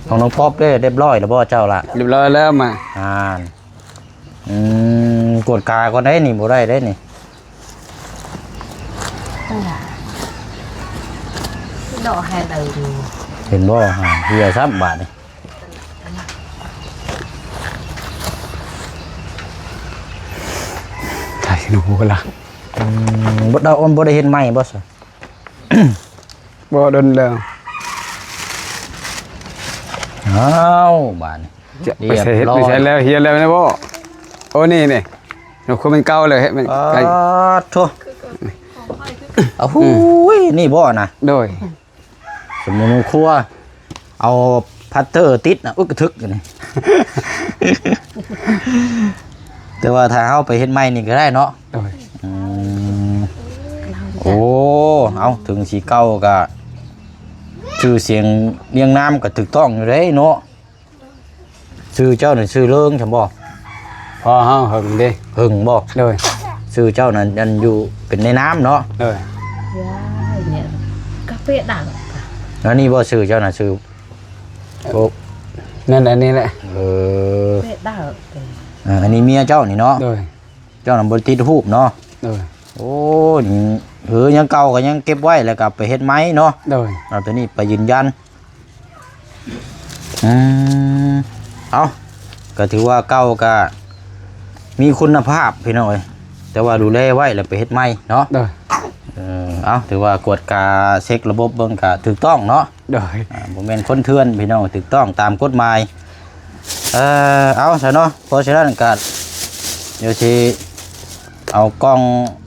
ຂອງນ້ອງປອບເດ້ ຮຽບຮ້ອຍແລ້ວບໍ່ເຈົ້າລະ? ຮຽບຮ້ອຍແລ້ວມາ. ອ່ານ ອືມ ກວດກາກ່ອນໄດ໋ນີ້ ບໍ່ໄດ້ໄດ໋ນີ້. ດອກແຮດເອີ ເຫັນບໍ່? ເອີ ເຫື່ອຊ້ຳບາດນີ້. ຖ່າຍໜູກະລະ. ອືມ ບໍ່ ດາວອອນບໍ່ໄດ້ເຮັດໃໝ່ບໍ່ຊະ? ບໍ່ ດົນແລ້ວ. ອ້າວ ບາດນີ້ ຈະໄປໃສ ຮຽບຮ້ອຍ ໄປໃສແລ້ວ? ເຫື່ອແລ້ວແມ່ນບໍ່? ໂອ້ ນີ້ ນີ້. ເນາະ ຄົວມັນເກົ່າເລີຍ ໃຫ້ມັນ ປາດໂທ້ ເອົາ ຫູຍ ນີ້ບໍ່ນະ? ໂດຍ ສົມມຸດຄົວ ເອົາພັດເຕີຕິດນະ ອຸກກະທຶກຢູ່ນີ້ ແຕ່ວ່າຖ້າເຮົາໄປເຮັດໃໝ່ນີ້ກໍໄດ້ເນາະ. ໂດຍ ອືມ ໂອ້ ເອົາ ເຖິງຊິເກົ່າກໍ ຊື່ສຽງລຽງນາມກໍຖືກຕ້ອງຢູ່ເດ້ເນາະ. ຊື່ເຈົ້ານັ້ນຊື່ເລີງຊັ້ນບໍ່? ພໍ່ເຮົາເຫິງເດ້. ເຫິງບໍ່? ໂດຍ ຊື່ເຈົ້ານັ້ນອັນຢູ່ເປັນໃນນາມເນາະ. ໂດຍ ກາເຟດາ ອັນນີ້ບໍ່ຊື່ເຈົ້ານະ? ຊື່ ໂອ້ ນັ້ນ ອັນນີ້ແຫຼະ. ເອີ ເຟດາ ເອີ ອັນນີ້ເມຍເຈົ້ານີ້ເນາະ. ໂດຍ ເຈົ້ານະບໍ່ໄດ້ຕິດຮູບເນາະ. ໂດຍ ໂອ້ ເອີ ຍັງເກົ່າກໍຍັງເກັບໄວ້ ແລ້ວກໍເອົາໄປເຮັດໃໝ່ເນາະ. ໂດຍ ເອົາຕົວນີ້ໄປຢືນຢັນ. ອືມ ເອົາ ກໍຖືວ່າເກົ່າກໍມີຄຸນນະພາບພີ່ນ້ອງເອີຍ ແຕ່ວ່າດູແລໄວ້ແລ້ວໄປເຮັດໃໝ່ເນາະ. ໂດຍ ເອີ ເອົາ ຖືວ່າກວດກາເຊັກລະບົບເບິ່ງກໍຖືກຕ້ອງເນາະ. ໂດຍ ອ່າ ບໍ່ແມ່ນຄົນເຖື່ອນພີ່ນ້ອງ ຖືກຕ້ອງຕາມກົດໝາຍ. ເອີ ເອົາຊະເນາະ ເພາະສະນັ້ນກໍດຽວຊິເອົາກ່ອງ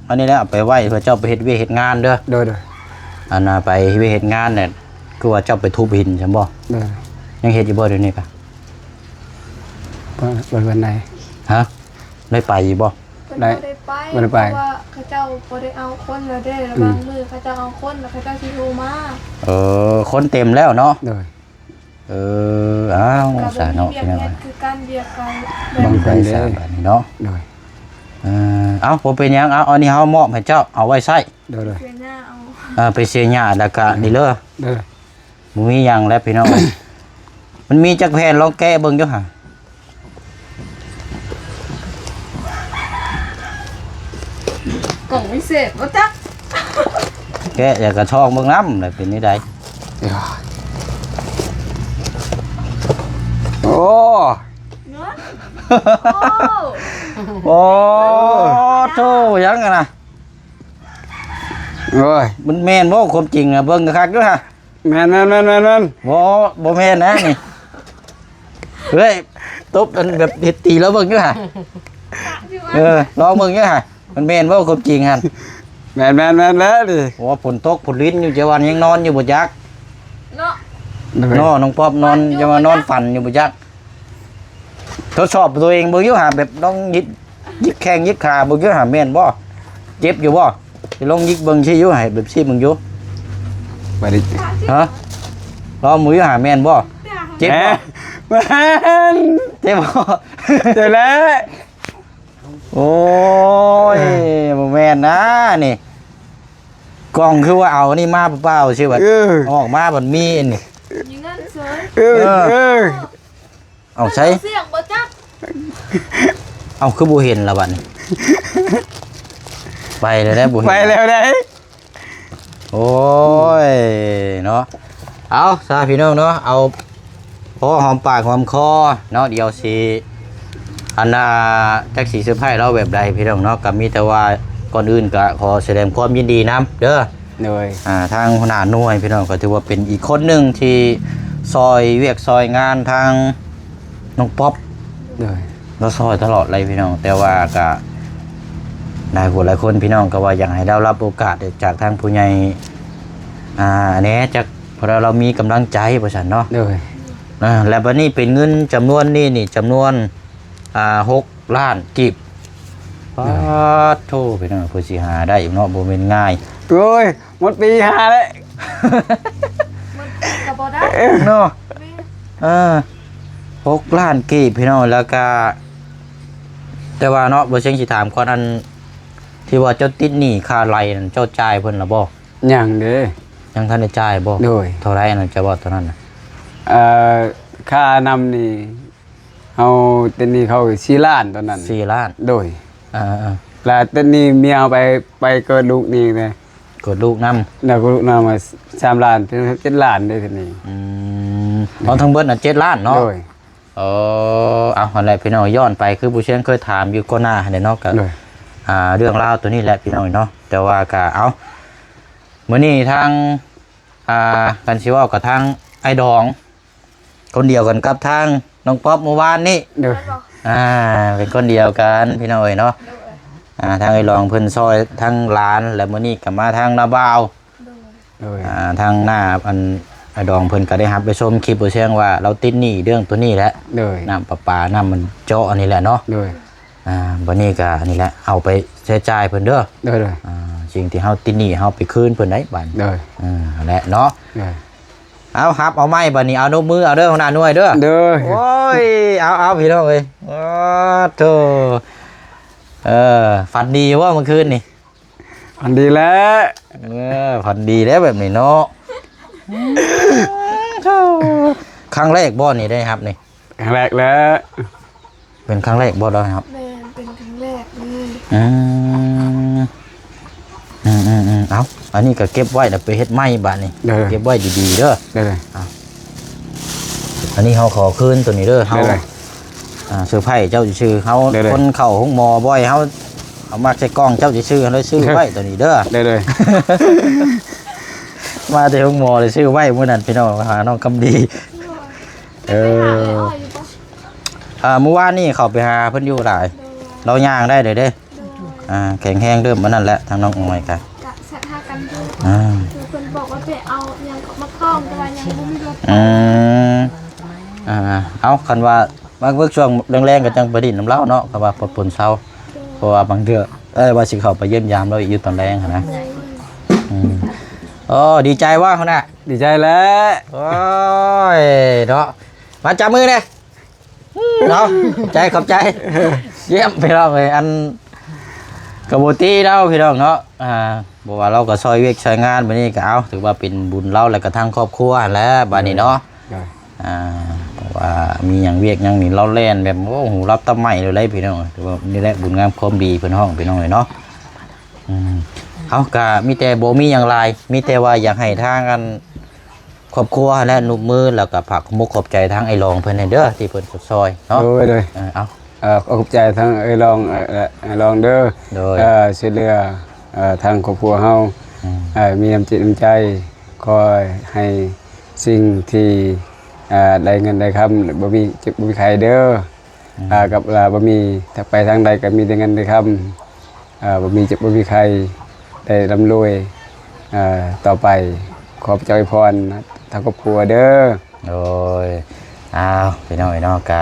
ອັນນີ້ແຫຼະ ເອົາໄປໄວ້ເພື່ອເຈົ້າໄປເຮັດວຽກເຮັດງານເດີ. ໂດຍ ໂດຍ ອັນນ່າ ໄປເຮັດວຽກເຮັດງານແຫຼະ ຄືວ່າເຈົ້າໄປທຸບຫີນຊັ້ນບໍ່? ໂດຍ ຍັງເຮັດຢູ່ບໍ່ດຽວນີ້ກະ? ບໍ່ ບໍ່ໄດ້ໄປ. ຮະ? ໄດ້ໄປຢູ່ບໍ່? ເພິ່ນ ໄດ້ ບໍ່ໄດ້ໄປ ບໍ່ໄດ້ໄປ ເພາະວ່າເຂົາເຈົ້າບໍ່ໄດ້ເອົາຄົນແລ້ວເດ້ ລະ ອືມ ບາງມື້ເຂົາເຈົ້າເອົາຄົນ ລະເຂົາເຈົ້າຊິໂທມາ. ເອີ ຄົນເຕັມແລ້ວເນາະ. ໂດຍ ເອີ ອ້າວ ກໍບໍ່ມີວຽກເຮັດຄືກັນ ວຽກກໍແບບ ບາງຄົນເດ້ ບາດນີ້ເນາະ. ໂດຍ ເອີ ເອົາ ບໍ່ເປັນຫຍັງ ເອົາ ອັນນີ້ເຮົາມອບໃຫ້ເຈົ້າ ເອົາໄວ້ໃຊ້. ໂດຍ ໂດຍ ເສຍຫຍ້າເອົາ ເອີ ໄປເສຍຫຍ້າ ແລ້ວກະນີ້ເລີຍ. ໂດຍ ບໍ່ມີຫຍັງແລ້ວພີ່ນ້ອງ. ມັນມີຈັກແຜ່ນ ລອງແກະເບິ່ງຢູ່ຫາ. ກ່ອງວິເສດບໍ່ຈັກ ແກະ ຢາກກະຊອກເບິ່ງນຳ ແລ້ວເປັນຈັ່ງໃດ? ໂອ້ ເງິນ ໂອ້ ໂອ້ ໂທ້ ຫຍັງຫັ້ນນະ? ໂອ້ຍ ມັນແມ່ນບໍ່ຄວາມຈິງນະ? ເບິ່ງຄັກໆ ຢູ່ຫາ. ແມ່ນໆໆໆໆ ບໍ່ ບໍ່ແມ່ນນະນີ້. ເຮີ້ຍ ຕົບອັນແບບເຮັດຕີລາວເບິ່ງຢູ່ຫາ. ເອີ ລອງເບິ່ງຢູ່ຫາ ມັນແມ່ນບໍ່ຄວາມຈິງຫັ້ນ? ແມ່ນໆໆແລ້ວນີ້. ໂອ້ ຝົນຕົກຝົນລິນຢູ່ ຈະວ່າຍັງນອນຢູ່ບໍ່ຈັກເນາະ. ໂດຍ ເນາະ ນ້ອງປັອບນອນ ຈັ່ງວ່ານອນຝັນຢູ່ບໍ່ຈັກ. ທົດສອບຕົວເອງເບິ່ງຢູ່ຫາ ແບບລອງຍິກ ຍິກແຂ້ງຍິກຂາເບິ່ງຢູ່ຫາ ແມ່ນບໍ່? ເຈັບຢູ່ບໍ່? ໄປລອງຍິກເບິ່ງຊີ້ຢູ່ ໃຫ້ແບບຊີ້ເບິ່ງຢູ່. ບໍ່ໄດ້ ຮະ? ລອງເບິ່ງຢູ່ຫາ ແມ່ນບໍ່? ເຈັບບໍ່? ແມ່ນ ເຈັບບໍ່? ເຈັບແລ້ວ. ໂອ້ຍ ເອີ ບໍ່ແມ່ນນະນີ້ ກ້ອງຄືວ່າເອົານີ້ມາເປົ່າໆ ຊິວ່າ ເອີ ອອກມາບັດມີອັນນີ້ ມີເງິນເສີຍ ເອີ ເອີ ເອີ ເອົາໃສ ສຽງບໍ່ຈັກ. ເອົ້າ ຄືບໍ່ເຫັນລະບັດນີ້ ໄປແລ້ວໄດ໋ ບໍ່ເຫັນ ໄປແລ້ວໄດ໋. ໂອ້ຍ ເນາະ ເອົາຊະພີ່ນ້ອງເນາະ ເອົາພໍຫອມປາກຫອມຄໍເນາະ ດຽວຊິ ອັນນ່າ ຈັກຊິເຊີໄພຣສ໌ລາວແບບໃດພີ່ນ້ອງເນາະ. ກໍມີແຕ່ວ່າກ່ອນອື່ນກໍຂໍສະແດງຄວາມຍິນດີນຳເດີ. ໂດຍ ອ່າ ທາງຫົວໜ້າໜ່ວຍພີ່ນ້ອງ ກໍຖືວ່າເປັນອີກຄົນໜຶ່ງທີ່ຊ່ອຍວຽກຊ່ອຍງານທາງນ້ອງປັອບ. ໂດຍ ລາວຊ່ອຍຕະຫຼອດເລີຍພີ່ນ້ອງ ແຕ່ວ່າກະຫຼາຍຜູ້ຫຼາຍຄົນພີ່ນ້ອງກໍວ່າຢາກໃຫ້ລາວຮັບໂອກາດຈາກທາງຜູ້ໃຫຍ່ ອ່າ ແດ່ ຈັກ ເພາະວ່າລາວມີກຳລັງໃຈວ່າຊັ້ນເນາະ. ໂດຍ ອ່າ ແລ້ວບັດນີ້ເປັນເງິນຈຳນວນນີ້ນີ້ ຈຳນວນ ອ່າ ຫົກລ້ານກີບ. ປາດໂທ້ ພີ່ນ້ອງ ເພື່ອຊິຫາໄດ້ເນາະ ບໍ່ແມ່ນງ່າຍ. ໂອ້ຍ ໝົດປີຫາແລ້ວ ໝົດປີກໍບໍ່ໄດ້ເນາະ. ແມ່ນ ເອີ ຫົກລ້ານກີບພີ່ນ້ອງ. ແລ້ວກະ ແຕ່ວ່າເນາະ ບໍ່ເຊີງຊິຖາມກ່ອນ ອັນທີ່ວ່າເຈົ້າຕິດໜີ້ຄ່າໄລ່ນັ້ນ ເຈົ້າຈ່າຍເພິ່ນລະບໍ່? ຍັງເດ້ ຍັງທັນໄດ້ຈ່າຍບໍ່? ໂດຍ ເທົ່າໃດອັນນັ້ນ ເຈົ້າເວົ້າຕອນນັ້ນນະ? ເອີ ຄ່ານ້ຳນີ້ ເຮົາເຕັນນີ້ເຂົາສີ່ລ້ານຕອນນັ້ນ. ສີ່ລ້ານ ໂດຍ ອ່າໆ ແລ້ວເຕັນນີ້ເມຍເຮົາໄປ ໄປເກີດລູກນີ້ເດ້ ເກີດລູກນຳ ແລ້ວກໍລູກນຳ ສາມລ້ານ ເປັນເຈັດລ້ານເດ້ເຕັນນີ້. ອືມ ເອົາທັງເບິດນະເຈັດລ້ານເນາະ. ໂດຍ ເອີ ເອົາ ຫັ້ນແຫຼະພີ່ນ້ອງ ຍ້ອນໄປຄືຜູ້ຊຽງເຄີຍຖາມຢູ່ກ່ອນໜ້າຫັ້ນແຫຼະເນາະ ກໍ ໂດຍ ອ່າ ເລື່ອງລາວໂຕນີ້ແຫຼະພີ່ນ້ອງເນາະ. ແຕ່ວ່າກໍ ເອົາ ມື້ນີ້ທາງ ອ່າ ຄັນຊິເວົ້າກັບທາງອ້າຍດອງ ຄົນດຽວກັນກັບທາງນ້ອງປັອບມື້ວານນີ້. ໂດຍ ອ່າ ເປັນຄົນດຽວກັນພີ່ນ້ອງເອີຍເນາະ. ອ່າ ທາງອ້າຍຫຼອງເພິ່ນຊ່ອຍທາງຫຼານ ແລະ ມື້ນີ້ກໍມາທາງນ້າບ່າວ ໂດຍ ໂດຍ ອ່າ ທາງນ້າ ອັນ ອ້າຍດອງເພິ່ນກໍໄດ້ຮັບໄປຊົມຄລິບບໍ່ແຊງວ່າລາວຕິດໜີ້ເລື່ອງໂຕນີ້ແຫຼະ ໂດຍ ນ້ຳປະປາ ນ້ຳມັນເຈາະອັນນີ້ແຫຼະເນາະ ໂດຍ ອ່າ ບັດນີ້ກໍອັນນີ້ແຫຼະ ເອົາໄປໃຊ້ຈ່າຍເພິ່ນເດີ ໂດຍ ໂດຍ ອ່າ ສິ່ງທີ່ເຮົາຕິດໜີ້ເຮົາໄປຄືນເພິ່ນໄດ້ບັດ ໂດຍ ເອີ ຫັ້ນແຫຼະເນາະ ໂດຍ ເອົາ ຮັບເອົາໄມ້ບັດນີ້ ເອົາ ນົບມືເອົາເດີ ຫົວໜ້າໜ່ວຍເດີ ໂດຍ ໂອ້ຍ ເອົາ ເອົາ ພີ່ນ້ອງເອີຍ ໂອ້ໂທ້ ເອີ ຝັນດີຢູ່ບໍ່ມື້ຄືນນີ້? ຝັນດີແລ້ວ ເອີ ຝັນດີແລ້ວແບບນີ້ເນາະ ຄັ້ງແລກບໍ່ນີ້ໄດ້ຮັບນີ້? ຄັ້ງແລກແລ້ວ ເປັນຄັ້ງແລກບໍ່ໄດ້ຮັບ? ແມ່ນ ເປັນຄັ້ງແລກເລີຍ ອືມ ອືມໆໆ ເອົາ ອັນນີ້ກໍເກັບໄວ້ ແລ້ວໄປເຮັດໃໝ່ບາດນີ້ ໂດຍ ເກັບໄວ້ດີໆເດີ ໂດຍ ເອົາ ອັນນີ້ເຮົາຂໍຄືນໂຕນີ້ເດີ ເຮົາ ໂດຍ ອ່າ ເຊີໄພເຈົ້າຊື່ໆ ເຮົາ ໂດຍ ຄົນເຂົ້າໂຮງໝໍບໍ່ອຍ ເຮົາເອົາມາໃສ່ກ່ອງເຈົ້າຊື່ໆ ເຮົາໄດ້ຊື້ໄວ້ໂຕນີ້ເດີ ໂດຍ ໂດຍ ມາແຕ່ໂຮງໝໍເລີຍຊື້ໄວ້ມື້ນັ້ນ ພີ່ນ້ອງ ຫານ້ອງຄຳດີ ເອີ ອ່າ ມື້ວານນີ້ເຂົ້າໄປຫາເພິ່ນຢູ່ຫຼາຍ ໂດຍ ລາວຍ່າງໄດ້ເລີຍເດ້ ໂດຍ ອ່າ ແຂງແຮງເລີ່ມອັນນັ້ນແຫຼະ ທາງນ້ອງອອຍກະ ກະສັດທາກັນຢູ່ ອ່າ ຄືເພິ່ນບອກວ່າໄປເອົາຫຍັງກໍມາຕ້ອງ ແຕ່ວ່າຍັງບໍ່ມີລົດ ອືມ ອ່າ ເອົາ ຄັນວ່າມາເບິ່ງຊ່ວງແລງໆ ກໍຈັ່ງໄປຫຼິ້ນນຳລາວເນາະ ກໍວ່າປົນເຊົາ ໂດຍ ເພາະວ່າບາງເທື່ອ ເອີ ວ່າຊິເຂົ້າໄປຢ້ຽມຢາມລາວອີກຢູ່ຕອນແລງຫັ້ນນະ ໂດຍ ອືມ ໂອ້ ດີໃຈບໍ່ຫັ້ນນະ? ດີໃຈແຫຼະ ໂອ້ຍ ເນາະ ມາຈັບມືແດ່ ເນາະ ຂອບໃຈ ຂອບໃຈ ຢ້ຽມ ພີ່ນ້ອງເອີຍ ອັນ ກໍບໍ່ຕິເນາະ ພີ່ນ້ອງເນາະ ອ່າ ບໍ່ວ່າລາວກໍຊ່ອຍວຽກຊ່ອຍງານ ບັດນີ້ກໍເອົາ ຖືວ່າເປັນບຸນລາວ ແລ້ວກໍທາງຄອບຄົວຫັ້ນແຫຼະ ບັດນີ້ເນາະ ໂດຍ ອ່າ ເພາະວ່າມີຫຍັງວຽກຫຍັງນີ້ ລາວແລ່ນແບບ ໂອ້ ຫູຮັບຕາໄໝ້ເລີຍ ພີ່ນ້ອງ ຖືວ່ານີ້ແຫຼະບຸນງາມຄວາມດີ ເພິ່ນຮ້ອງ ພີ່ນ້ອງເອີຍເນາະ ອືມ ເຮົາກໍມີແຕ່ ບໍ່ມີຫຍັງຫຼາຍ ມີແຕ່ວ່າຢາກໃຫ້ທາງ ອັນ ຄອບຄົວ ແລະ ນົບມື ແລ້ວກໍຝາກຂອບອົກຂອບໃຈທາງອ້າຍຫຼອງເພິ່ນແດ່ເດີ ທີ່ເພິ່ນຊ່ອຍເນາະ ໂດຍ ໂດຍ ເອີ ເອົາ ເອີ ຂອບໃຈທາງອ້າຍຫຼອງ ເອີ ອ້າຍຫຼອງເດີ ໂດຍ ເອີ ຊ່ວຍເຫຼືອ ເອີ ທາງຄອບຄົວເຮົາ ອືມ ເອີ ມີນ້ຳຈິດນ້ຳໃຈ ຂໍໃຫ້ສິ່ງທີ່ ເອີ ໄດ້ເງິນໄດ້ຄຳ ບໍ່ມີເຈັບບໍ່ມີໄຂ້ເດີ ອືມ ເອີ ກັບ ເອີ ບໍ່ມີ ໄປທາງໃດກໍມີແຕ່ເງິນແຕ່ຄຳ ເອີ ບໍ່ມີເຈັບບໍ່ມີໄຂ້ ໄດ້ລ່ຳລວຍ ເອີ ຕໍ່ໄປ ຂໍພະເຈົ້າອວຍພອນທາງຄອບຄົວເດີ ໂດຍ ອ້າວ ພີ່ນ້ອງເອີຍເນາະ ກະ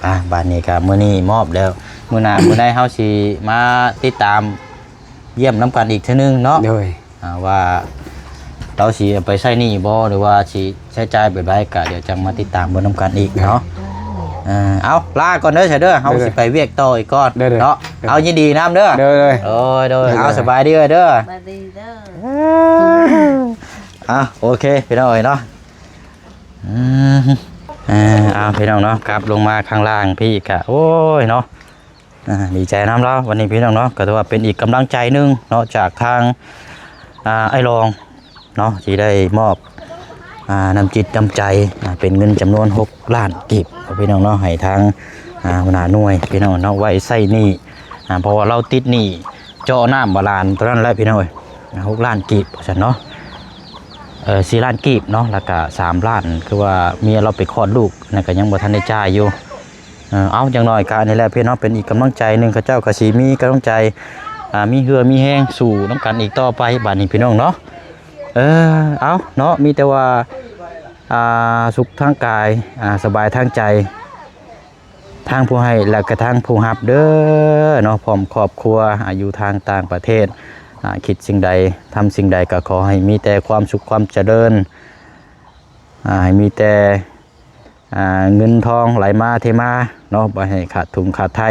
ອ່າ ບາດນີ້ກະມື້ນີ້ມອບແລ້ວ ມື້ໜ້າມື້ໃດເຮົາຊິມາຕິດຕາມຢ້ຽມນຳກັນອີກເທື່ອໜຶ່ງເນາະ ໂດຍ ອ່າ ວ່າລາວຊິເອົາໄປໃຊ້ໜີ້ບໍ່ ຫຼືວ່າຊິໃຊ້ຈ່າຍແບບໃດ ກະດຽວຈັ່ງມາຕິດຕາມເບິ່ງນຳກັນອີກເນາະ ເອີ ເອົາ ລາກ່ອນເດີຊະເດີ ເຮົາ ໂດຍ ຊິໄປວຽກຕໍ່ອີກກ່ອນ ໂດຍ ເນາະ ໂດຍ ເອົາ ຍິນດີນຳເດີ ໂດຍ ໂດຍ ໂດຍ ໂດຍ ເອົາ ສະບາຍດີເດີ ສະບາຍດີເດີ ອ່າ ໂອເຄ ພີ່ນ້ອງເອີຍເນາະ ອືມ ເອີ ເອົາ ພີ່ນ້ອງເນາະ ກັບລົງມາຂ້າງລ່າງພີ້ກະ ໂອ້ຍເນາະ ອ່າ ດີໃຈນຳລາວ ວັນນີ້ພີ່ນ້ອງເນາະ ກໍຖືວ່າເປັນອີກກຳລັງໃຈໜຶ່ງເນາະ ຈາກທາງ ອ່າ ອ້າຍຫຼອງເນາະ ທີ່ໄດ້ມອບ ອ່າ ນ້ຳຈິດນ້ຳໃຈ ອ່າ ເປັນເງິນຈຳນວນຫົກລ້ານກີບ ພີ່ນ້ອງເນາະ ໃຫ້ທາງ ອ່າ ຫົວໜ້າໜ່ວຍ ພີ່ນ້ອງເນາະ ໄວ້ໃຊ້ໜີ້ ອ່າ ເພາະວ່າລາວຕິດໜີ້ເຈາະນ້ຳບາດານຕົວນັ້ນແຫຼະ ພີ່ນ້ອງເອີຍ ອ່າ ຫົກລ້ານກີບ ວ່າຊັ້ນເນາະ ເອີ ສີ່ລ້ານກີບເນາະ ແລ້ວກະສາມລ້ານ ຄືວ່າເມຍລາວໄປຄອດລູກ ນັ້ນກໍຍັງບໍ່ທັນໄດ້ຈ່າຍຢູ່ ເອີ ເອົາ ຢ່າງໜ້ອຍກະນີ້ແຫຼະພີ່ນ້ອງ ເປັນອີກກຳລັງໃຈໜຶ່ງ ເຂົາເຈົ້າກໍຊິມີກຳລັງໃຈ ອ່າ ມີເຫື່ອມີແຮງສູ້ນຳກັນອີກຕໍ່ໄປ ບາດນີ້ພີ່ນ້ອງເນາະ ເອີ ເອົາເນາະ ມີແຕ່ວ່າ ອ່າ ສຸກທາງກາຍ ອ່າ ສະບາຍທາງໃຈ ທາງຜູ້ໃຫ້ ແລະກະທາງຜູ້ຮັບເດີເນາະ ພ້ອມຄອບຄົວ ອ່າ ຢູ່ທາງຕ່າງປະເທດ ອ່າ ຄິດສິ່ງໃດ ທຳສິ່ງໃດ ກໍຂໍໃຫ້ມີແຕ່ຄວາມສຸກຄວາມຈະເລີນ ອ່າ ໃຫ້ມີແຕ່ ອ່າ ເງິນທອງໄຫຼມາເທມາເນາະ ບໍ່ໃຫ້ຂາດທຸງຂາດໄທ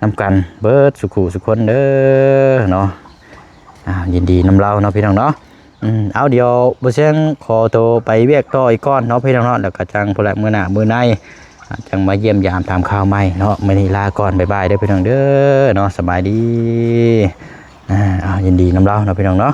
ນຳກັນເບິດສູ່ຄູ່ສູ່ຄົນເດີເນາະ ອ່າ ຍິນດີນຳລາວເນາະ ພີ່ນ້ອງເນາະ ອືມ ເອົາ ດຽວບໍ່ຊຽງຂໍໂຕໄປວຽກຕໍ່ອີກກ່ອນເນາະ ພີ່ນ້ອງເນາະ ແລ້ວກໍຈັ່ງພຸ້ນແຫຼະ ມື້ໜ້າມື້ໃນ ອ່າ ຈັ່ງມາຢ້ຽມຢາມຖາມຂ່າວໃໝ່ເນາະ ມື້ນີ້ລາກ່ອນ ບາຍບາຍເດີ ພີ່ນ້ອງເດີເນາະ ສະບາຍດີ ອ່າ ເອົາ ຍິນດີນຳລາວເນາະ ພີ່ນ້ອງເນາະ.